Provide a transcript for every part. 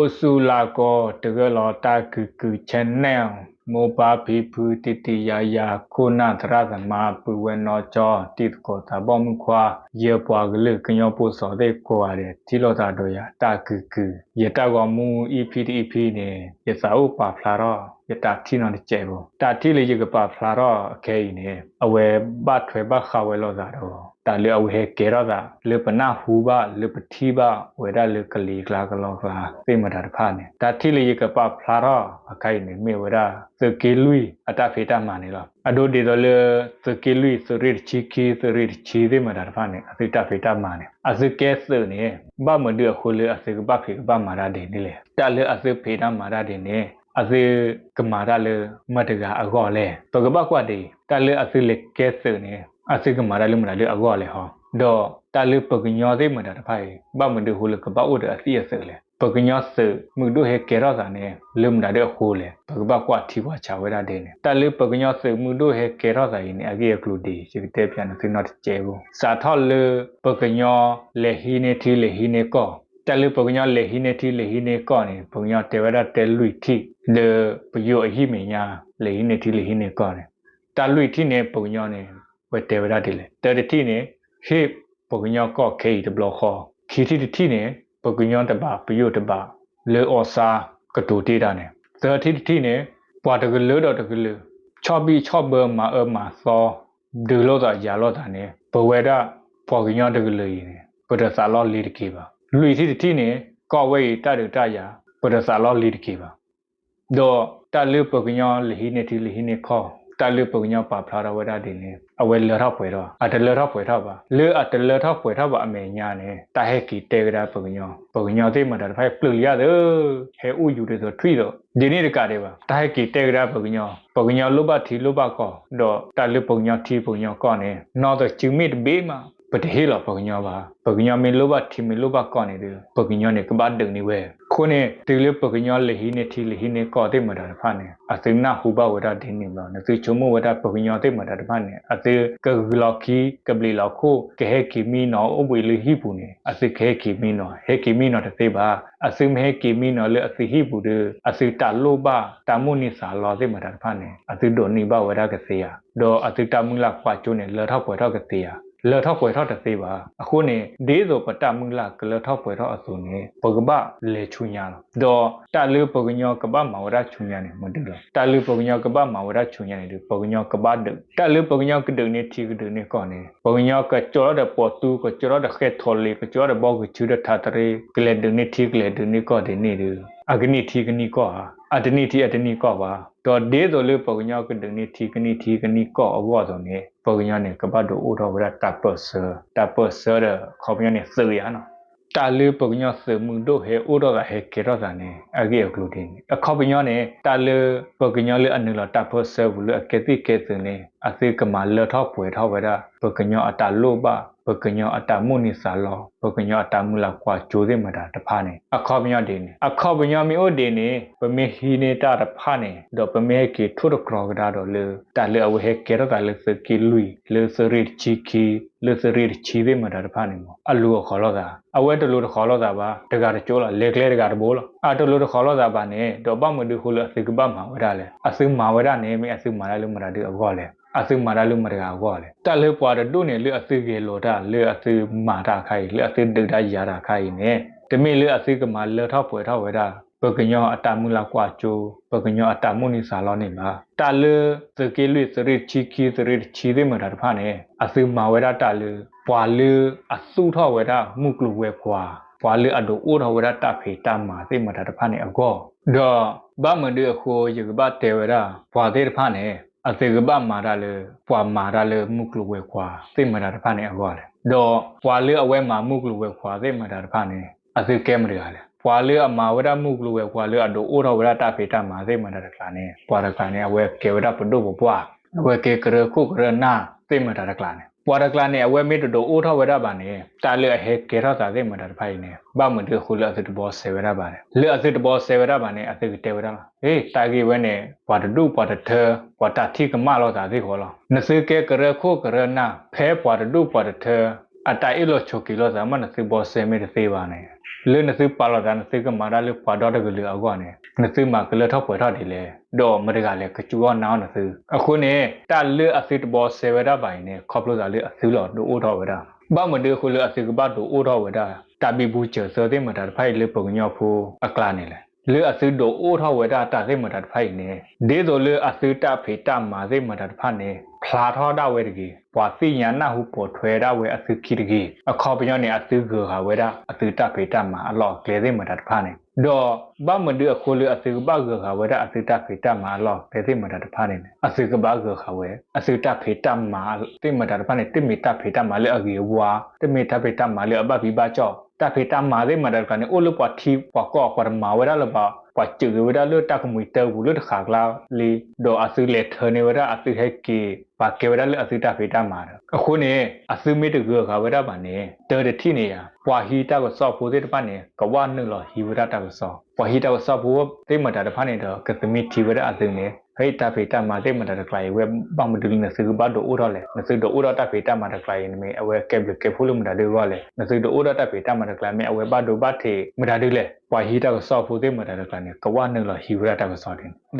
အိၣ်ဆူၣ်လၢကီၢ် တဂၢၢ်လီၤတၢ်ကုာ်ကုာ် channel မိၢ်ပၢ်ဖံဖု တံၤတံၤယၤယၤ ခိၣ်နၢ်သရၣ်သမါ ပုၢ်ဝဲၢ်နီၢ်ကၠီ တံၤသကိးသးဘီၣ်မုၣ်ခွါ ယပှၤကလုာ်ကညီဖိစီၤသ့ၣ်ကိးဂၤဒဲး ထံၣ်လိာ်သးဒီးယၤတၢ်ကုာ်ကုာ် ယတၢ်ဂီၤမူ EP တ EP န့ၣ် ယသးအိၣ်ပာ်ဖျါထီၣ် ယတၢ်ထံၣ်နီတစဲးဖိ တၢ်ထံၣ်လၢယကပာ်ဖျါထီၣ်အခဲအံၤန့ၣ် အဝဲဘၣ်ထွဲဘၣ်ဃးဝဲလိာ်သးဒီး တၢ်လၢအဝဲဟဲကဲထီၣ်သး လၢပနၢ်ဟူဘၣ် လၢပထံၣ်ဘၣ်ဝဲဒၣ်လၢကလံၤကျါကလီကျါ သ့ၣ်မတၤတဖၣ်န့ၣ် တၢ်ထံၣ်လၢယကပာ်ဖျါထီၣ်အခါအံၤန့ၣ် မ့ၢ်ဝဲဒၣ် သုးက့လွံၢ် အတၢ်ဖံးတၢ်မၤန့ၣ်လီၤ. အဒိဒ်သိးလၢ သုးက့လွံၢ် သုးရ့ၣ်တဆံခံ သုးရ့ၣ်တဆံသ့ၣ်မတၤတဖၣ်န့ၣ် အသုးတၢ်ဖံးတၢ်မၤန့ၣ် အသုးကဲသုးန့ၣ် ဘၣ်မနုၤအဃိလၢအသုးကဘၣ်ဖံးကဘၣ်မၤတၢ်ဒ်န့ၣ်လဲၣ်. တၢ်လၢအသုးဖံးတၢ်မၤတၢ်ဒ်န့ၣ် အသုးကမၤတၢ်လၢမတၤတဂၤအဂီၢ်လဲၣ်. ပကဘၣ်ကွၢ်ဒ်အံၤ တၢ်လၢအသုးလဲၤကဲသုးန့ၣ် အသုးကမၤတၢ်လၢမတၤလၢအဂီၢ်လဲၣ်ဟီ ဒီးတၢ်လၢပကညီသ့ၣ်မတၤတဖၣ်အံၤ ဘၣ်မနုၤအဃိလၢကဘၣ်အိၣ်ဒီးအသံၣ်အသုးလဲၣ်. ပကညီသုးမုၢ်ဒိၣ်ဟဲကဲထီၣ်သးန့ၣ် လၢမတၤဒၣ်အဃိလဲၣ်. ပကဘၣ်ကွၢ်ထံကွၢ်ဆးဝဲဒၣ်ဒ်န့ၣ် တၢ်လၢပကညီသုးမုၢ်ဒိၣ်ဟဲကဲထီၣ်သးအံၤန့ၣ် အဂ့ၢ်အကျိၤဒ်အံၤ ယကတဲပၠးနသုနီတစဲးဖိ စးထီၣ်လၢပကညီလဲၤဟံးန့ၢ်ထံလဲၤဟံးန့ၢ်ကီၢ် တၢ်လၢပကညီလဲၤဟံးန့ၢ်ထံလဲၤဟံးန့ၢ်ကီၢ်န့ၣ် ပကညီတဲဝဲဒၣ်တဲလွံၢ်ထံၣ် လၢပယိၤအဟံၣ်မဲာ်ညါ လဲၤဟံးန့ၢ်ထံလဲၤဟံးန့ၢ်ကီၢ်န့ၣ် တၢ်လွံၢ်ထံၣ်န့ၣ် ပကညီန့ၣ် ဝဲတဲဝဲဒၣ်ဒ်လဲၣ်. တၢတထံၣ်န့ၣ် ဟ့ၣ်ပကညီကီၢ်ခဲအံၤတဘျီဃီ, ခံထံၣ်တထံၣ်န့ၣ် ပကညီတဘး ပယိၤတဘး လၢအီၣ်ဆၣ်ကတိၤတ့ၢ်တၢ်န့ၣ်, သၢထံၣ်တထံၣ်န့ၣ် ပှၤတကလုာ်ဒီးတကလုာ် ဆီၣ်ဘံၣ်ဆီၣ်ဘၢမၤအၢမၤသီ ဒုးလိာ်သးယၤလိာ်သးန့ၣ် ပဝဲဒၣ်ပှၤကညီတကလုာ်အံၤန့ၣ် ပတသးလီၤလ့ၤတက့ၢ်ဘၣ်. လွံၢ်ထံၣ်တထံၣ်န့ၣ် ကီၢ်ဝဲအံၤတၢ်ဒုးတၢ်ယၤ ပတသးလီၤလ့ၤတက့ၢ်ဘၣ်. ဒီးတၢ်လၢပကညီလဲၤဟံးန့ၢ်ထံလဲၤဟံးန့ၢ်ကီၢ် တၢ်လၢပကညီပာ်ဖျါထီၣ်ဝဲဒၣ်ဒ်န့ၣ် အဝဲလၢထီၣ်ပှဲၤထီၣ် အတလၢထီၣ်ပှဲၤထီၣ်ဘၣ်. လၢအတလၢထီၣ်ပှဲၤထီၣ်ဘၣ်အမဲာ်ညါန့ၣ် တၢ်ဟဲက့ၤတဲကဒါပကညီ ပကညီသ့ၣ်မတၤတဖၣ်ပျုၢ်လံယၤသၢ ဟဲအိၣ်ယူၤဒ်သိးထွံၣ်သိး ဒ်န့ၣ်တကးဒံးဘၣ် တၢ်ဟဲက့ၤတဲကဒါပကညီ ပကညီလိၣ်ဘၣ်ထံလိၣ်ဘၣ်ကီၢ် ဒီးတၢ်လၢပကညီထံပကညီကီၢ်န့ၣ် နီၢ်သစုမ့ၢ်တဘ့ၣ်မး ပတဟ့ၣ်လီၤပကညီဘၣ်. ပကညီမ့ၢ်လိၣ်ဘၣ်ထံမ့ၢ်လိၣ်ဘၣ်ကီၢ်န့ၣ်ဒီး ပကညီန့ၣ်ကဘၣ်ဒုးန့ၢ်ဝဲ. အဃိန့ၣ် တုၤလၢပကညီလဲၤဟံးန့ၢ်ထံလဲၤဟံးန့ၢ်ကီၢ်သ့ၣ်မတၤတဖၣ်န့ၣ် အသုနၢ်ဟူဘၣ်ဝဲဒၣ်ဒ်န့ၣ်ဘျီ နသုဆိကမိၣ်ဝဲဒၣ်ပကညီသ့ၣ်မတၤတဖၣ်န့ၣ် အသုကဂုၤလီၤခံ ကဘျံးလီၤခိၣ် ကဟဲက့ၤမံနီၤ အိၣ်ဘှံးလၢဟံၣ်ပူၤန့ၣ် အသုကဟဲက့ၤမံနီၤ ဟဲက့ၤမံနီၤတသ့ဘၣ်. အသုမ့ၢ်ဟဲက့ၤမံနီၤလၢအသုဟံၣ်ပူၤဒီး အသုတၢ်လိၣ်ဘၣ်တၢ်မိၣ်န့ၢ်သးလီသ့ၣ်မတၤတဖၣ်န့ၣ် အသုဒိးန့ၢ်ဘၣ်ဝဲဒၣ်ကသ့ဧါ. ဒီးအသုတၢ်မုၢ်လၢ်ကွၢ်စိန့ၣ် လၢထီၣ်ပှဲၤထီၣ်ကသ့ဧါ. လၢထီၣ်ပှဲၤထီၣ်တသ့ဘၣ်. အဃိန့ၣ် ဒ်သိးပတၢ်မုၢ်လၢ်ကလၢထီၣ်ပှဲၤထီၣ်အသိးန့ၣ် ပကဘၣ်လဲၤဆူညါလီၤ. ဒီးတၢ်လၢပကညီကဘၣ်မၤဝဲဒၣ်ဆူညါန့ၣ် မဒုးလီၤ. တၢ်လၢပကညီကဘၣ်မၤဝဲဒၣ်ဆူညါန့ၣ်ဒီး ပကညီကဘၣ်ဒုး. တၢ်လၢပကညီကဒုးန့ၢ်ထံကဒုးန့ၢ်ကီၢ်န့ၣ် ပကညီကကၠီထီၣ်ဒီးပိာ်သူ ကကၠီထီၣ်ဒီးဃဲၢ်ထီလ့ၤ ကကၠီထီၣ်ဒီးဘီကဆူဒီးထးတရ့ ကလဲၤဒုးန့ၢ်ထံကလဲၤဒုးန့ၢ်ကီၢ်ဒ်န့ၣ်ဒီး အကန့ၢ်ထံကန့ၢ်ကီၢ်ဧါ. အတန့ၢ်ထံအတန့ၢ်ကီၢ်ဘၣ်. ဒီးဒ်သိးလၢပကညီကဒုးန့ၢ်ထံကန့ၢ်ထံကန့ၢ်ကီၢ်အဂီၢ်အသိးန့ၣ် ပကညီန့ၣ် ကဘၣ်ဒုးအိၣ်ထီၣ်ဝဲဒၣ်တၢ်ပၢၢ်ဆၢ, တၢ်ပၢၢ်ဆၢဒီး အခီပညီန့ၣ် သုးယါနီၤ. တၢ်လၢပကညီသုးမုၢ်ဒိၣ်ဟဲအိၣ်ထီၣ်သးဟဲကဲထီၣ်သးန့ၣ် အဂ့ၢ်အကျိၤဒ်န့ၣ် အခီပညီန့ၣ် တၢ်လၢပကညီလၢအနုာ်လီၤတၢ်ပၢၢ်ဆၢပူၤလၢအကဲသ့ၣ်ကဲသုးန့ၣ် အသုကမၤလၢထီၣ်ပှဲၤထီၣ်ဝဲဒၣ် ပကညီအတၢ်လိၣ်ဘၣ်, ပကညီအတၢ်မိၣ်န့ၢ်သးလီ, ပကညီအတၢ်မုၢ်လၢ်ကွၢ်စိသ့ၣ်မတၤတဖၣ်န့ၣ် အခီပညီဒ်န့ၣ်. အခီပညီမ့ၢ်အိၣ်ဒ်န့ၣ် ပမ့ၢ်ဟံးန့ၢ်တၢ်တဖၣ်န့ၣ် ဒီးပမ့ၢ်ဟဲက့ၤထိၣ်သတြီၤကဒါဒီးလၢ တၢ်လၢအဝဲဟဲကဲထီၣ်သးလၢသုးက့လွံၢ် လၢသုးရ့ၣ်တဆံခံ လၢသုးရ့ၣ်တဆံသ့ၣ်မတၤတဖၣ်န့ၣ်မး အလူၤအဃီၤလိာ်သး, အဝဲတလူၤတဃီၤလိာ်သးဘၣ်, တဂၤတကၠိလီၤ, လဲၤကျဲတဂၤတဘိလီၤ. အတလူၤတဃီၤလိာ်သးဘၣ်န့ၣ် ဒီးဘၣ်မနုၤအဃိလၢအသုကဘၣ်မၤဝဲဒၣ်လဲၣ်. အသုမၤဝဲဒၣ်န့ၣ် မ့ၢ်အသုမၤတၢ်လၢမတၤဒုးအဂီၢ်လဲၣ်. အသုမၤတၢ်လၢမတၤတဂၤအဂီၢ်လဲၣ်. တၢ်လၢပှၤတဒူၣ်န့ၣ် လၢအသုဂဲၤလိာ်တၢ် လၢအသုမၤတၢ်အခါအံၤ လၢအသုဒုးတၢ်ယၤတၢ်အခါအံၤန့ၣ် တမ့ၢ်လၢအသုကမၤလၢထီၣ်ပှဲၤထီၣ်ဝဲဒၣ် ပကညီအတၢ်မုၢ်လၢ်ကွၢ်စိ, ပကညီအတၢ်မိၣ်န့ၢ်သးလီန့ၣ်ဘၣ်. တၢ်လၢသုးက့လွံၢ် သုးရ့ၣ်တဆံခံ သုးရ့ၣ်တဆံသ့ၣ်မတၤတဖၣ်န့ၣ် အသုမၤဝဲဒၣ်တၢ်လၢ ပှၤလၢအသူၣ်ထီၣ်ဝဲဒၣ်မုၢ်ကျိၤဝဲၤကွာ်, ပှၤလၢအဒုးအိၣ်ထီၣ်ဝဲဒၣ်တၢ်ဖံးတၢ်မၤသ့ၣ်မတၤတဖၣ်န့ၣ်အဂီၢ်, ဒီးဘၣ်မနုၤအဃိ ယကဘၣ်တဲဝဲဒၣ် ပှၤသ့ၣ်တဖၣ်န့ၣ် အသုကဘၣ်မၤတၢ်လၢ ပှၤမၤတၢ်လၢမုၢ်ကျိၤဝဲၤကွာ်သ့ၣ်မတၤတဖၣ်န့ၣ်အဂီၢ်လဲၣ်. ဒီးပှၤလၢအဝဲမၤမုၢ်ကျိၤဝဲၤကွာ်သ့ၣ်မတၤတဖၣ်န့ၣ် အသုကဲမတၤတဂၤလဲၣ်. ပှၤလၢအမၤဝဲဒၣ်မုၢ်ကျိၤဝဲၤကွာ်လၢအဒုးအိၣ်ထီၣ်ဝဲဒၣ်တၢ်ဖံးတၢ်မၤသ့ၣ်မတၤတကျါန့ၣ် ပှၤတကျါန့ၣ် အဝဲကဲဝဲဒၣ်ပဒိၣ်ပပှၢ်, အဝဲကဲကရၢခိၣ်ကရၢနၢ်သ့ၣ်မတၤတကျါန့ၣ် ပှၤတကျါန့ၣ် အဝဲမ့ၢ်တဒုးအိၣ်ထီၣ်ဝဲဒၣ်ဘၣ်န့ၣ် တၢ်လၢအဟဲကဲထီၣ်သးသ့ၣ်မတၤတဖၣ်အံၤန့ၣ် ဘၣ်မနုၤအဃိလၢအသုတဘီစဲးဝဲဒၣ်ဘၣ်လဲၣ်. လၢအသုတဘီစဲးဝဲဒၣ်ဘၣ်န့ၣ် အသုကတဲဝဲဒၣ်လီၤ. ဟ့ တၢ်ဂ့ၢ်ဝဲန့ၣ် ပှၤတဒူၣ်ပှၤတထၢ ပှၤတၢ်ထံၣ်ကမၣ်လိာ်သးသ့ၣ်ဃီလီၤ. နသုကဲကရၢခိၣ်ကရၢနၢ် ဖဲပှၤတဒူၣ်ပှၤတထၢ အတၢ်အ့ၣ်လိာ်ဆိးက့လိာ်သးမ့ၢ်နသုဘီစဲမ့ၢ်တသ့ဘၣ်န့ၣ်, လၢနသုပာ်လီၤသးနသုကမၤတၢ်လၢပှၤဒီတကလုာ်အဂီၢ်န့ၣ် နသုမၤကလၢထီၣ်ပှဲၤထီၣ်ဒ်လဲၣ်, ဒီးမတၤတဂၤလဲၣ်ကစူၢ်အီၣ်နာ်အီၤနသု. အဃိန့ၣ် တၢ်လၢအသုတဘီစဲဝဲဒၣ်ဘၣ်အံၤန့ၣ် ခီဖျိသးလၢအသုလီၤဒုးအိၣ်ထီၣ်ဝဲဒၣ်. ဘၣ်မနုၤအဃိလၢအသုကဘၣ်ဒုးအိၣ်ထီၣ်ဝဲဒၣ် တၢ်ဘံဘူစၢၤသၢသ့ၣ်မတၤတဖၣ်အံၤလၢပှၤကညီဖိအကျါန့ၣ်လဲၣ်. လၢအသုဒုးအိၣ်ထီၣ်ဝဲဒၣ်တၢ်သ့ၣ်မတၤတဖၣ်အံၤန့ၣ် ဒ်သိးလၢအသုတၢ်ဖံးတၢ်မၤသ့ၣ်မတၤတဖၣ်န့ၣ် ဖျါထီၣ်ဒၣ်ဝဲတဂ့ၤ, ပှၤသ့ၣ်ညါနၢ်ဟူပိာ်ထွဲဒၣ်ဝဲအသုခံတဂ့ၤ. အခီပညီန့ၣ် အသုဂၢၤဃာ်ဝဲဒၣ်အသုတၢ်ဖံးတၢ်မၤအလီၢ်အကျဲသ့ၣ်မတၤတဖၣ်န့ၣ်, ဒီးဘၣ်မနုၤအဃိလၢအသုကဘၣ်ဂၢၤဃာ်ဝဲဒၣ်အသုတၢ်ဖံးတၢ်မၤအလီၢ်အကျဲသ့ၣ်မတၤတဖၣ်န့ၣ်လဲၣ်. အသုကဘၣ်ဂၢၤဃာ်ဝဲ အသုတၢ်ဖံးတၢ်မၤသ့ၣ်မတၤတဖၣ်န့ၣ် တမ့ၢ်တၢ်ဖံးတၢ်မၤလၢအဂ့ၤအဝါ, တမ့ၢ်တၢ်ဖံးတၢ်မၤလၢအဘၣ်ဖံးဘၣ်ကီၢ်, တၢ်ဖံးတၢ်မၤသ့ၣ်မတၤတဖၣ်န့ၣ် အိၣ်လၢပှၤထံပှၤကီၢ် ပှၤတမၤဝဲဒၣ်လၢၤဘၣ်, ပှၤစၢးက့ၤဝဲဒၣ်လၢတၢ်ကမှံၤတၢ်ပူၤလၢတဃာ်ကျါလံ, ဒီးအသုလဲၤထၢန့ၢ်ဝဲဒၣ်အသုဟဲက့ၤ ပှၤကဲဝဲဒၣ်လၢအသုတၢ်ဖံးတၢ်မၤဒီး အဃိန့ၣ် အသုမ့ၢ်တဂၢၤဃာ်ဝဲဒၣ်ဘၣ်န့ၣ် တၢ်တထံၣ်န့ၣ်ယၤ ပှၤဟံးတၢ်ကစီၣ်ဖိသ့ၣ်တဖၣ်န့ၣ် ကဝဲနုာ်လီၤဟံးဝဲဒၣ်တၢ်ကစီၣ်, ပှၤဟံးတၢ်ကစီၣ်ဖိသ့ၣ်မတၤတဖၣ်န့ၣ်ဒီး ကသမံထံဝဲဒၣ်အသုန့ၣ် ဖဲအံၤတၢ်ဖံးတၢ်မၤသ့ၣ်မတၤတကျါအံၤ ဝဲဘၣ်မနုၤလၢနသုကဘၣ်ဒုးအိၣ်ထီၣ်လဲၣ်, နသုဒုးအိၣ်ထီၣ်တၢ်ဖံးတၢ်မၤတကျါအံၤန့ၣ်မ့ၢ် အဝဲကဲဘျုးကဲဖှိၣ်လၢမတၤဒုအဂီၢ်လဲၣ်, နသုဒုးအိၣ်ထီၣ်တၢ်ဖံးတၢ်မၤတကျါမ့ၢ် အဝဲဘၣ်ဒိဘၣ်ထံးမတၤဒုလဲၣ်. ပှၤဟံးတၢ်ကစီၣ်ဖိသ့ၣ်မတၤတကျါန့ၣ် ကဝဲနုာ်လီၤဟံးဝဲဒၣ်တၢ်ကစီၣ်ဒ်န့ၣ်,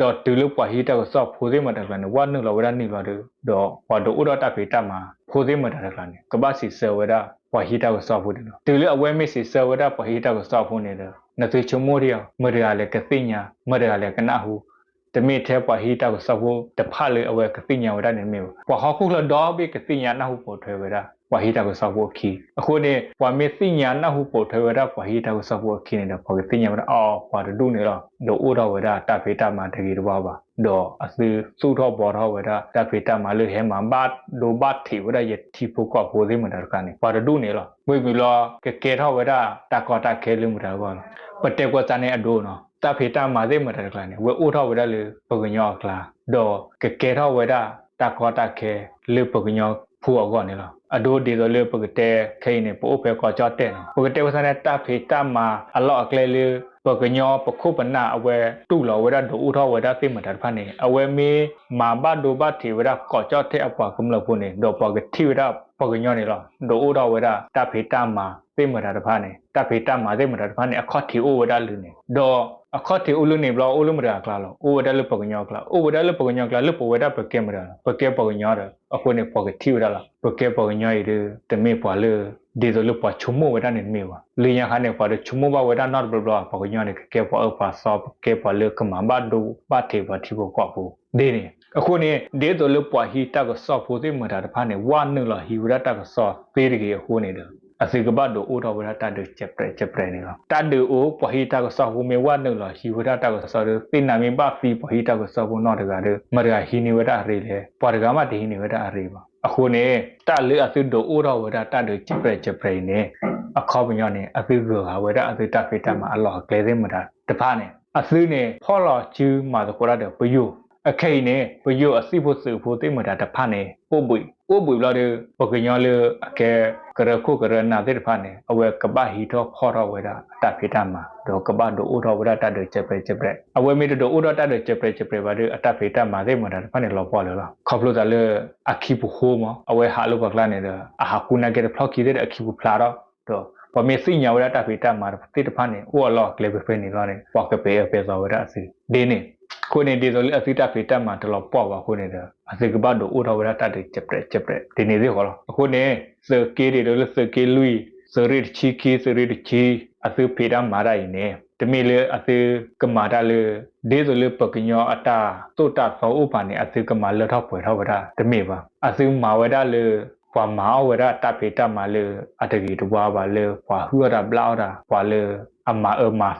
ဒီးတုၤလၢပှၤဟံးတၢ်ကစီၣ်ဖိသ့ၣ်မတၤတကျါန့ၣ် ဝဲနုာ်လီၤဝဲဒၣ်န့ၣ်လီၤဒီး ဒီးပှၤဒုးအိၣ်ထီၣ်တၢ်ဖံးတၢ်မၤဖိသ့ၣ်မတၤတကျါန့ၣ် ကဘၣ်စံးဆၢဝဲဒၣ်ပှၤဟံးတၢ်ကစီၣ်ဖိန့ၣ်လီၤ. တုၤလၢအဝဲမ့ၢ်စံးဆၢဝဲဒၣ်ပှၤဟံးတၢ်ကစီၣ်ဖိန့ၣ်ဒီး နသုဆိကမိၣ်ထံအီၤ မတၤတဂၤလဲၣ်ကသ့ၣ်ညါ မတၤတဂၤလဲၣ်ကနၢ်ဟူ, တမ့ၢ်ထဲပှၤဟံးတၢ်ကစီၣ်ဖိတဖၣ်လၢအဝဲကသ့ၣ်ညါဝဲဒၣ်န့ၣ်တမ့ၢ်ဘၣ်, ပှၤဟီၣ်ခိၣ်ချၢဒီဘ့ၣ်ကသ့ၣ်ညါနၢ်ဟူပိာ်ထွဲဝဲဒၣ် ပှၤဟံးတၢ်ကစီၣ်ဖိအခံ, အဃိန့ၣ် ပှၤမ့ၢ်သ့ၣ်ညါနၢ်ဟူပိာ်ထွဲဝဲဒၣ်ပှၤဟံးတၢ်ကစီၣ်ဖိအခံန့ၣ်ဒီး ပှၤကသ့ၣ်ညါဝဲဒၣ်အီၤ ပှၤတဒူၣ်န့ၣ်လီၤ ဒုးအိၣ်ထီၣ်ဝဲဒၣ်တၢ်ဖံးတၢ်မၤတဂ့ၤတဝါဘၣ်, ဒီးအသုသူၣ်ထီၣ်ဘှီထီၣ်ဝဲဒၣ် တၢ်ဖံးတၢ်မၤလၢဟဲမၤဘၣ်ဒိဘၣ်ထံးဝဲဒၣ်ယထံဖိကီၢ်ဖိသ့ၣ်မတၤတကျါန့ၣ် ပှၤတဒူၣ်န့ၣ်လီၤ. မ့ၢ်မံၤလီၤ ကကဲထီၣ်ဝဲဒၣ်တၢ်ကီတၢ်ခဲလၢမတၤအဂီၢ်လီၤ. ပတဲကွၢ်စၢ်န့ၣ်အဒိနီၤ တၢ်ဖံးတၢ်မၤသ့ၣ်မတၤတကျါန့ၣ် ဝဲအိၣ်ထီၣ်ဝဲဒၣ်လၢပှၤကညီအကျါ, ဒီးကကဲထီၣ်ဝဲဒၣ်တၢ်ကီတၢ်ခဲလၢပှၤကညီဖိအဂီၢ်န့ၣ်လီၤ. အဒိဒ်သိးလၢပကတဲခဲအံၤန့ၣ် ပအိၣ်ဖဲကီၢ်ကၠီၣ်တဲၣ်နီၤ ပကတဲကွၢ်စၢ်န့ၣ် တၢ်ဖံးတၢ်မၤအလီၢ်အကျဲလၢ ပှၤကညီပခိၣ်ပနၢ်အဝဲတူၢ်လီၤဝဲဒၣ်ဒုးအိၣ်ထီၣ်ဝဲဒၣ်သ့ၣ်မတၤတဖၣ်န့ၣ် အဝဲမ့ၢ်မၤဘၣ်ဒိဘၣ်ထံးဝဲဒၣ်ကီၢ်ကၠီၣ်တဲၣ်အပှၤကမျၢၢ်ဖိန့ၣ် ဒီးပှၤကထံၣ်ဝဲဒၣ်ပှၤကညီန့ၣ်လီၤ. ဒုးအိၣ်ထီၣ်ဝဲဒၣ်တၢ်ဖံးတၢ်မၤသ့ၣ်မတၤတဖၣ်န့ၣ် တၢ်ဖံးတၢ်မၤသ့ၣ်မတၤတဖၣ်န့ၣ် အခီၣ်ထံးအိၣ်ဝဲဒၣ်လၢန့ၣ် ဒီးအခီၣ်ထံးအိၣ်လၢန့ၣ်ဘျီ အိၣ်လၢမတၤအကျါလီၤ, အိၣ်ဝဲဒၣ်လၢပှၤကညီအကျါ, အိၣ်ဝဲဒၣ်လၢပှၤကညီအကျါ လၢပဝဲဒၣ်ပကဲမတၤ ပကဲပှၤကညီဒီး အဃိန့ၣ် ပှၤကထံၣ်ဝဲဒၣ်လီၤ. ပကဲပှၤကညီအံၤဒီး တမ့ၢ်ပှၤလၢ ဒ်သိးလၢပှၤဆိကမိၣ်ဝဲဒၣ်န့ၣ်တမ့ၢ်ဘၣ်. လၢညါခါန့ၣ် ပှၤတဆိကမိၣ်ဘၣ်ဝဲဒၣ်နီတဘျီဘျီ ပှၤကညီန့ၣ် ကကဲပှၤအၢပှၤသီ ပကဲပှၤလၢကမၤဘၣ်ဒိဘၣ်ထံးပှၤထံဖိကီၢ်ဖိ ဒ်န့ၣ်. အဃိန့ၣ် ဒ်သိးလၢပှၤဟံးတၢ်ကစီၣ်ဖိသ့ၣ်မတၤတဖၣ်န့ၣ် ဝဲနုာ်လီၤဟံးဝဲဒၣ်တၢ်ကစီၣ်သ့တဂ့ၤအဃိန့ၣ်ဒီး အသုကဘၣ်ဒုးအိၣ်ထီၣ်ဝဲဒၣ်တၢ်ဒုးစဲးပြဲးစဲးပြဲးန့ၣ်လီၤ. တၢ်ဒုးအိၣ် ပှၤဟံးတၢ်ကစီၣ်ဖိမ့ၢ်ဝဲနုာ်လီၤဟံးဝဲဒၣ်တၢ်ကစီၣ်ဒီး သ့ၣ်နၤမ့ၢ်ဘၣ်သံပှၤဟံးတၢ်ကစီၣ်ဖိနီတဂၤဒီး မတၤတဂၤဟံးန့ၢ်ဝဲဒၣ်အရ့လဲၣ်, ပှၤတဂၤမးတဟံးန့ၢ်ဝဲဒၣ်အရ့ဘၣ်. အဃိန့ၣ် တၢ်လၢအသုဒုးအိၣ်ထီၣ်ဝဲဒၣ်တၢ်ဒုးစဲးပြဲးစဲးပြဲးအံၤန့ၣ် အခီပညီန့ၣ် အသုဂၢၤဃာ်ဝဲဒၣ်အသုတၢ်ဖံးတၢ်မၤအလီၢ်အကျဲသ့ၣ်မတၤတဖၣ်န့ၣ် အသုန့ၣ် ဖီၣ်လီၤစုမၤသကိးတၢ်ဒီးပယိၤ အခဲအံၤန့ၣ် ပယိၤအသုးဖိသုးဖိသ့ၣ်မတၤတဖၣ်န့ၣ် အိၣ်ဘှံး, အိၣ်ဘှံးဘျီဒီး ပှၤကညီလၢအကဲကရၢခိၣ်ကရၢနၢ်သ့ၣ်တဖၣ်န့ၣ် အဝဲကဘၣ်ဟံးထီၣ်ဖီၣ်ထီၣ်ဝဲဒၣ်အတၢ်ဖံးတၢ်မၤ ဒီးကဘၣ်ဒုးအိၣ်ထီၣ်ဝဲဒၣ်တၢ်ဒုးစဲးပြဲးစဲးပြဲး. အဝဲမ့ၢ်တဒုးအိၣ်ထီၣ်တၢ်ဒုးစဲးပြဲးစဲးပြဲးဘၣ်ဒီး အတၢ်ဖံးတၢ်မၤသ့ၣ်မတၤတဖၣ်န့ၣ် လီၤပှီၢ်လၢာ်လီၤ. ခီဖျိသးလၢ အခံပူၤဃိမး အဝဲဟးလၢပှၤကျါန့ၣ်ဒီး အဟးကူနာ်က့တဖျီၣ်ခံသ့ၣ်ဒီး အခံပူၤဖျါထီၣ် ဒီးပှၤမ့ၢ်သ့ၣ်ညါဝဲဒၣ်တၢ်ဖံးတၢ်မၤသ့ၣ်တဖၣ်န့ၣ် အိၣ်အလီၢ်အကျဲဖဲဖဲန့ၣ်လီၤန့ၣ် ပှၤကပဲာ်အၢပဲာ်သီဝဲဒၣ်အသုဒ်န့ၣ်. အဃိန့ၣ် ဒ်သိးလၢအသုတၢ်ဖံးတၢ်မၤတလီၤပှီၢ်ဘၣ်အဃိန့ၣ်ဒီး အသုကဘၣ်ဒုးအိၣ်ထီၣ်ဝဲဒၣ်တၢ်ဒုးစဲးပြဲးစဲးပြဲးဒ်န့ၣ်သ့ၣ်ဃီလီၤ. အဃိန့ၣ် သုးက့ဒ်သိးလၢသုးက့လွံၢ် သုးရ့ၣ်တဆံခံ သုးရ့ၣ်တဆံ အသုဖံးတၢ်မၤတၢ်အံၤန့ၣ် တမ့ၢ်လၢအသုကမၤတၢ်လၢ ဒ်သိးလၢပှၤကညီအတၢ်သိၣ်တၢ်သီအိၣ်ပာ်န့ၣ် အသုကမၤလၢထီၣ်ပှဲၤထီၣ်ဝဲဒၣ်တမ့ၢ်ဘၣ်. အသုမၤဝဲဒၣ်လၢ ပှၤမၤအီၣ်ဝဲဒၣ်တၢ်ဖံးတၢ်မၤလၢအတဂ့ၤတဝါဘၣ် လၢပှၤဟုၣ်အီၣ်တၢ်ဘျၣ်အီၣ်တၢ် ပှၤလၢအမၤအၢမၤ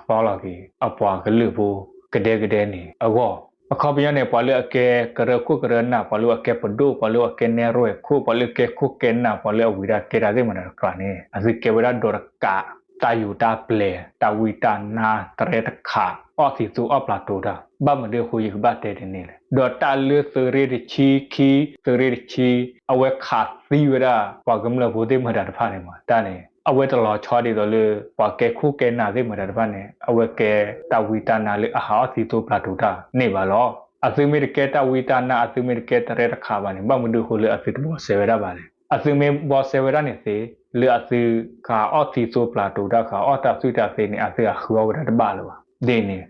သီလီၤက့ၤ အပှၤကလုာ်ဖိကဒဲကဒဲန့ၣ်အဂီၢ်. အခီပညီန့ၣ် ပှၤလၢအကဲကရၢခိၣ်ကရၢနၢ် ပှၤလၢအကဲပဒိၣ် ပှၤလၢအကဲနဲၣ်ရွဲၣ်ခိၣ် ပှၤလၢကဲခိၣ်ကဲနၢ် ပှၤလၢအဝံၤဒၣ်ကဲတၢ်သ့ၣ်မတၤတကျါန့ၣ် အသုကဲဝဲဒၣ်ဒီးတကး တၢ်ယူးတၢ်ပျဲၤ တၢ်ဝံတၢ်နါ တရဲတခး အီၣ်သံးသူအီၣ်ပျၢ်တိၤတၢ် ဘၣ်မနုၤအဃိယကဘၣ်တဲဒ်န့ၣ်လဲၣ်. ဒီးတၢ်လၢသုးရ့ၣ်တဆံခံ သုးရ့ၣ်တဆံ အဝဲခးသံဝဲဒၣ် ပှၤကမျၢၢ်ဖိသ့ၣ်မတၤတဖၣ်န့ၣ်မး တၢ်န့ၣ် အဝဲတလီၤဆီဒ်သိးလၢ ပှၤကဲခိၣ်ကဲနၢ်သ့ၣ်မတၤတဖၣ်န့ၣ် အဝဲကဲတၢ်ဝံတၢ်နါလၢအဟးအီၣ်သံးသူပျၢ်တိၤတၢ်န့ၣ်ဘၣ်လီၤ. အသုမ့ၢ်တကဲတၢ်ဝံတၢ်နါ အသုမ့ၢ်တကဲတရဲတခးဘၣ်န့ၣ် ဘၣ်မနုၤအဃိလၢအသုတဘီစဲဝဲဒၣ်ဘၣ်လဲၣ်. အသုမ့ၢ်ဘီစဲဝဲဒၣ်န့ၣ်သ့, လၢအသုဃုအီၣ်ထံသိပျၤတိၤတၢ် ဃုအီၣ်တၢ်သွံၣ်တၢ်သ့န့ၣ် အသုဃုအီၣ်ဝဲဒၣ်တဘၣ်လၢၤဘၣ်. ဒ်န့ၣ်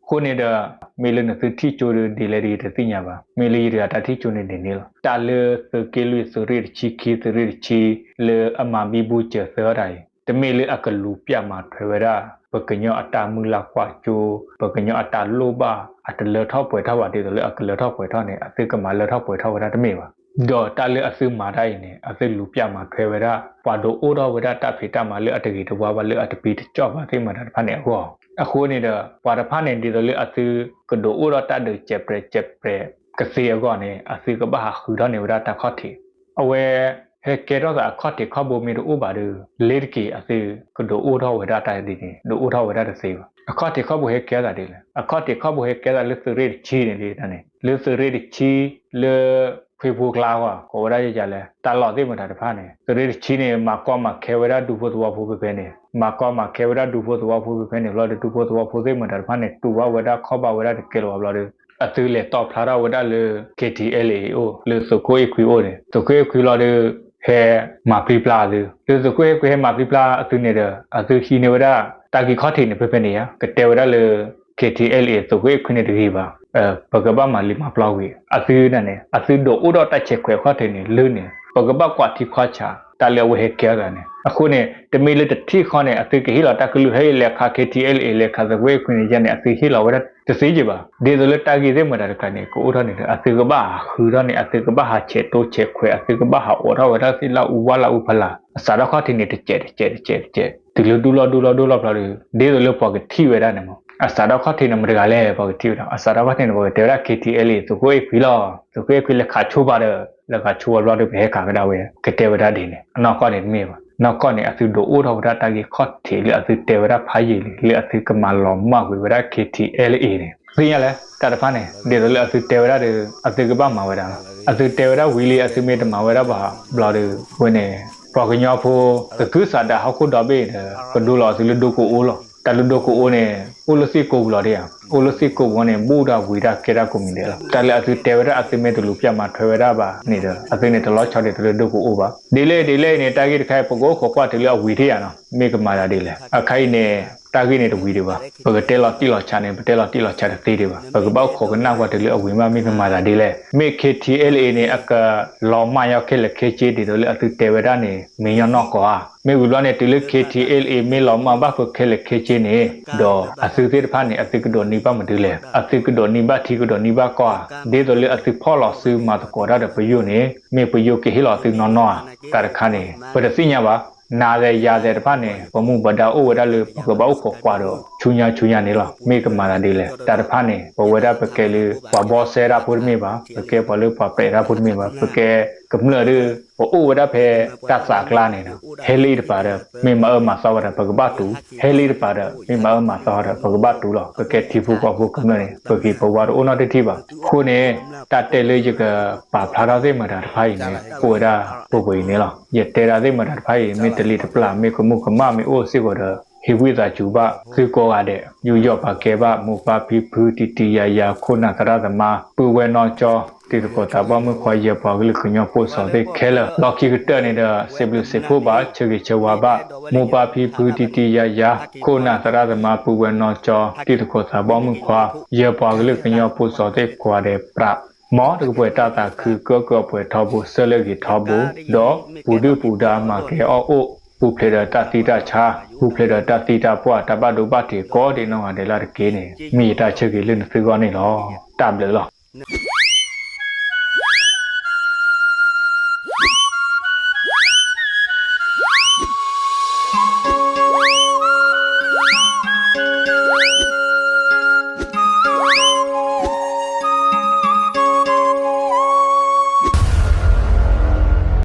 အဃိန့ၣ်ဒီး မ့ၢ်လၢနသုထံၣ်ကၠိဒီး ဒ်လဲၣ်ဒ်တသ့ၣ်ညါဘၣ်. မ့ၢ်လၢယတဂၤတၢ်ထံၣ်ကၠိန့ၣ်ဒ်န့ၣ်လီၤ. တၢ်လၢသုးက့လွံၢ်သုးရ့ၣ်တဆံခံ သုးရ့ၣ်တဆံ လၢအမၤဘံဘူစၢၤသၢတၢ်အံၤ တမ့ၢ်လၢအကလူၤပျၢ်မၤထွဲဝဲဒၣ် ပှၤကညီအတၢ်မုၢ်လၢ်ကွၢ်စိ, ပှၤကညီအတၢ်လိၣ်ဘၣ် အတလၢထီၣ်ပှဲၤထီၣ်ဘၣ် ဒ်သိးလၢအကလၢထီၣ်ပှဲၤထီၣ်န့ၣ် အသုကမၤလၢထီၣ်ပှဲၤထီၣ်ဝဲဒၣ်တမ့ၢ်ဘၣ်. ဒီးတၢ်လၢအသုမၤတၢ်အံၤန့ၣ် အသုလူၤပျၢ်မၤထွဲဝဲဒၣ် ပှၤဒုးအိၣ်ထီၣ်ဝဲဒၣ်တၢ်ဖံးတၢ်မၤလၢအတဂ့ၤတဝါဘၣ် လၢအတပံတကၠီၣ်ဘၣ်သ့ၣ်မတၤတဖၣ်န့ၣ်အဂီၢ်. အဃိန့ၣ်ဒီး ပှၤတဖၣ်န့ၣ် ဒ်သိးလၢအသုကဒုးအိၣ်ထီၣ်တၢ်ဒုးစဲးပြဲးစဲးပြဲးကသ့အဂီၢ်န့ၣ် အသုကဘၣ်ဟးဃုထီၣ်န့ၢ်ဝဲဒၣ်တၢ်ခီၣ်ထံး. အဝဲ ဟဲကဲထီၣ်သးအခီၣ်ထံးခီၣ်ဘိမ့ၢ်တအိၣ်ဘၣ်ဒီး လ့ၤတက့ၤ အသုကဒုးအိၣ်ထီၣ်ဝဲဒၣ်တၢ်ဒ်န့ၣ် ဒုးအိၣ်ထီၣ်ဝဲဒၣ်တသ့ဘၣ်. အခီၣ်ထံးခီၣ်ဘိဟဲကဲထီၣ်သးဒ်လဲၣ်. အခီၣ်ထံးခီၣ်ဘိဟဲကဲထီၣ်သးလၢသုးရ့ၣ်တဆံန့ၣ်ဒ်န့ၣ် လၢသုးရ့ၣ်တဆံ လၢ ဖှ့ဖိကျါအဂီၢ် ကိးဝဲဒၣ်ယလဲၣ် တၢ်လီၢ်သ့ၣ်မတၤတဖၣ်န့ၣ် သုးရ့ၣ်တဆံန့ၣ် မၤကီမၤခဲဝဲဒၣ်ဒူဖိသဝီဖိဖဲဖဲန့ၣ် မၤကီမၤခဲဝဲဒၣ်ဒူဖိသဝီဖိဖဲဖဲန့ၣ်ဘျီဒီး ဒူဖိသဝီဖိသ့ၣ်မတၤတဖၣ်န့ၣ် တူၢ်ဘၣ်ဝဲဒၣ်ခီၣ်ဘၣ်ဝဲဒၣ်တကဲလၢၤဘၣ်ဘျီဒီး အသုလဲၤတီၣ်ဖျါထီၣ်ဝဲဒၣ်လၢ KTLA အိၣ် လၢသုးခိၣ်အ့ၣ်ခွံအိၣ်န့ၣ် သုးခိၣ်အ့ၣ်ခွံလီၤဒီး ဟဲမၤပျံၤပျါအသု လၢသုးခိၣ်အ့ၣ်ခွံဟဲမၤပျံၤပျါအသုန့ၣ်ဒီး အသုဟံးန့ၢ်ဝဲဒၣ် တၢ်ဂ့ၢ်ခီၣ်ထံးန့ၣ် ဖဲဖဲန့ၣ်ဧါ ကတဲဝဲဒၣ်လၢ KTLA သုးခိၣ်အ့ၣ်ခွံန့ၣ်တဂ့ၤဘၣ်. ပကဘၣ်မၤလံမၤပျီဝံၤ အသုန့ၣ် အသုဒုးအိၣ်ထီၣ်တၢ်ဆဲးခွဲးခီၣ်ထံးန့ၣ်လၢန့ၣ် ပကဘၣ်ကွၢ်ထံကွၢ်ဆး တၢ်လၢအဝဲဟဲကဲထီၣ်သးန့ၣ်. အဃိန့ၣ် တမ့ၢ်လၢတထံၣ်ဃီန့ၣ် အသုကဟ့ၣ်လီၤတၢ်ကလုၢ် ဟဲလဲၤခး KTLA လဲၤခးသုးခိၣ်အ့ၣ်ခွံန့ၣ် ယဲန့ၣ် အသုဟ့ၣ်လီၤဝဲဒၣ်တသ့က့ၤဘၣ်. ဒ်သိးလၢတၢ်ဂ့ၢ်သ့ၣ်မတၤတခါန့ၣ် ကအိၣ်ထီၣ်န့ၣ်ဒီး အသုကဘၣ်ဟးဃုထီၣ်န့ၣ် အသုကဘၣ်ဟးဆဲးတိဆဲးခွဲး အသုကဘၣ်ဟးအိးထီၣ်ဝဲဒၣ်သ့ၣ်လၢအူဝါလၢအူဖလၢ် အစးထီၣ်ခီၣ်ထံးန့ၣ် တစဲးတစဲးတစဲးတစဲး တုၤလၢဒူလီၢ်ဒူလီၢ်ဒူလီၢ်ဖျီဒီး ဒ်သိးလၢပှၤကထံၣ်ဝဲဒၣ်န့ၣ်မး အစးထီၣ်ခီၣ်ထံးန့ၣ် မတၤတဂၤလဲၣ် ပှၤကထံၣ်ဝဲဒၣ် အစးထီၣ်ခီၣ်ထံးန့ၣ် ပှၤကတဲဝဲဒၣ် KTLA သုးခိၣ်အ့ၣ်ခွံလီၤ. သုးခိၣ်အ့ၣ်ခွံလဲၤခးဆိပာ်ဒီး လဲၤခးဆိပာ်ဘျီဒီး ပဟဲခးကဒါဝဲ ကတဲဝဲဒၣ်ဒ်န့ၣ် အနီၢ်ကီၢ်န့ၣ်တမ့ၢ်ဘၣ်. နီၢ်ကီၢ်န့ၣ် အသုဒုးအိၣ်ထီၣ်ဝဲဒၣ်တၢ်ဂ့ၢ်ခီၣ်ထံးလၢအသုတဲဝဲဒၣ်ဖးယံာ်လံ လၢအသုကမၤလီၤမၢ်ကွံာ်ဝဲဒၣ် KTLA န့ၣ် သ့ၣ်ညါလဲၣ် တၢ်တဖၣ်န့ၣ် ဒ်သိးလၢအသုတဲဝဲဒၣ်ဒီး အသုကဘၣ်မၤဝဲဒၣ်လီၤ. အသုတဲဝဲဒၣ်ဝံၤလံ အသုမ့ၢ်တမၤဝဲဒၣ်ဘၣ်ဘျီဒီး ဝဲန့ၣ် ပှၤကညီဖိ ကကုၢ်စးဒးဟီၣ်ခိၣ်ဒီဘ့ၣ်ဒီး ကဒိလီၤအသုလၢဒိကအိလီၤ. တၢ်လၢဒိကအိန့ၣ် အိၣ်လၢသ့ၣ်ကိးပူၤလီၤဒ်ဧါ. အိၣ်လၢသ့ၣ်ကိးပူၤန့ၣ် ဘူးတၢ်ဝံၤတၢ်ကဲတၢ်ကိးမံၤဒဲးလီၤ. တၢ်လၢအသုတဲဝဲဒၣ် အသုမ့ၢ်တလူၤပျၢ်မၤထွဲဝဲဒၣ်ဘၣ်န့ၣ်ဒီး အသုန့ၣ် တလီၤဆီဒၣ်တၢ်လၢဒိကအိဘၣ်. ဒ်လဲၣ်ဒ်လဲၣ်အံၤန့ၣ် တၢ်ဂ့ၢ်တခါအံၤ ပကအိၣ်ခိးကွၢ်တုၤလၢအဝံၤထံၣ်ဧါနီၤ မ့ၢ်ကမၤသးဒ်လဲၣ်. အခါအံၤန့ၣ် တၢ်ဂ့ၢ်န့ၣ်တဝံၤဒံးဘၣ်. ပကတဲလီၤတံၢ်လီၤဆဲးန့ၣ် ပတဲလီၤတံၢ်လီၤဆဲးတသ့ဒံးဘၣ်. ပကဘၣ်အိၣ်ခိးကနၣ်ကွၢ်တုၤလၢအဝံၤမး မ့ၢ်ကမၤသးဒ်လဲၣ်. မ့ၢ် KTLA န့ၣ် အကလီၤမၢ်ညီခဲလၢာ်ခဲဆ့ ဒ်သိးလၢအသုတဲဝဲဒၣ်န့ၣ် မ့ၢ်ညီနီၢ်ကီၢ်ဧါ. မ့ၢ်ဝံၤဘျီန့ၣ် တုၤလၢ KTLA မ့ၢ်လီၤမၢ်ဘၣ်ဃုာ်ခဲလၢာ်ခဲဆ့န့ၣ် ဒီးအသုသ့ၣ်တဖၣ်န့ၣ် အသုကဒိးန့ၢ်ဘၣ်မနုၤလဲၣ်. အသုကဒိးန့ၢ်ဘၣ်ထံ ကဒိးန့ၢ်ဘၣ်ကီၢ်ဧါ. ဒ်သိးလၢအသုဖီၣ်လီၤစုမၤသကိးတၢ်ဒီးပယိၣ်န့ၣ် မ့ၢ်ပယိၣ်ကဟ့ၣ်လီၤသုနီၢ်နီၢ်ဧါ. တၢ်တခါန့ၣ် ပတသ့ၣ်ညါဘၣ်. နၤသ့ၣ်ယၤသ့ၣ်တဖၣ်န့ၣ် ပမူပဒါအိၣ်ဝဲဒၣ်လၢ ပကဘၣ်အိၣ်ခိးကွၢ်ဒီး ဆူညါဆူညါန့ၣ်လီၤ. မ့ၢ်ကမၤသးဒ်လဲၣ်. တၢ်တဖၣ်န့ၣ် ပဝဲဒၣ်ပကဲလၢ ပှၤဘီစဲတၢ်ဖိတမ့ၢ်ဘၣ်, ပကဲပှၤလၢပှၤပြဲးတၢ်ဖိတမ့ၢ်ဘၣ်, ပကဲကမျၢၢ်ဒီး ပအိၣ်ဝဲဒၣ်ဖဲတၢ်သးကျါန့ၣ်ဒီး ဟဲလံတပၤဒီး မ့ၢ်မၤအၢမၤသီဝဲဒၣ် ပကဘၣ်တူၢ်, ဟဲလံတပၤဒီး မ့ၢ်မၤအၢမၤသီဒီး ပကဘၣ်တူၢ်လီၤ. ပကဲထံဖိကီၢ်ဖိကမျၢၢ်န့ၣ် ပဂ့ၤပဝါတအိၣ်နီတထံၣ်ဘၣ်. အဃိန့ၣ် တၢ်တဲလၢယကပာ်ဖျါထီၣ်သ့ၣ်မတၤတဖၣ်အံၤန့ၣ် အိၣ်ဝဲဒၣ်ပှဲၤပှဲၤအံၤန့ၣ်လီၤ. ယတဲဒၣ်သ့ၣ်မတၤတဖၣ်အံၤ မ့ၢ်တလံၤတပျၢ် မ့ၢ်ကမူၣ်ကမၣ်မ့ၢ်အိၣ်စ့ၢ်ကီးဒီး ဟ့ၣ်ဝံသးစူၤဘၣ်သုကိးဂၤဒဲး, ယူးယီၣ်ပာ်ကဲဘၣ် မိၢ်ပၢ်ဖံဖု တံၤတံၤယၤယၤ ခိၣ်နၢ်သရၣ်သမါ ပုၢ်ဝဲၢ်နီၢ်ကၠီ တံၤသကိးသးဘီမုၢ်ခွါ ယဲၢ်ပှၤကလုာ်ကညီဖိစီၤသ့ၣ်ခဲလၢာ်, လီၢ်ခံကတၢၢ်န့ၣ်ဒီး စံးဘျုးစံးဖှိၣ်ဘၣ် ဆၢဂ့ၤဆၢဝါဘၣ် မိၢ်ပၢ်ဖံဖု တံၤတံၤယၤယၤ ခိၣ်နၢ်သရၣ်သမါ ပုၢ်ဝဲၢ်နီၢ်ကၠီ တံၤသကိးသးဘီမုၢ်ခွါ ယဲၢ်ပှၤကလုာ်ကညီဖိစီၤသ့ၣ်ကိးဂၤဒဲး ပြး မ်တကပှဲၤတၢ်သးခု ကၢကၢပှဲၤထီဘိ ဆၢလၢဂ့ၤထီဘိ ဒီးပူၤဒုၣ်ပူၤဒါ မၤကဲအီၣ်အိၣ် ပူၤဖျဲးဒီးတၢ်သံတၢ်ဆါ ပူၤဖျဲးဒီးတၢ်သံတၢ်ပှၢ် တၢ်ဘၣ်ဒိဘၣ်ထံး ကိးဒံးနီၢ်ဂၤဒဲးလၢ်တက့ၢ်န့ၣ် မ့ၢ်ယတၢ်ဆၢဂ့ၤလၢနသုဂီၢ်န့ၣ်လီၤ. တၢ်ဘျုးလီၤ.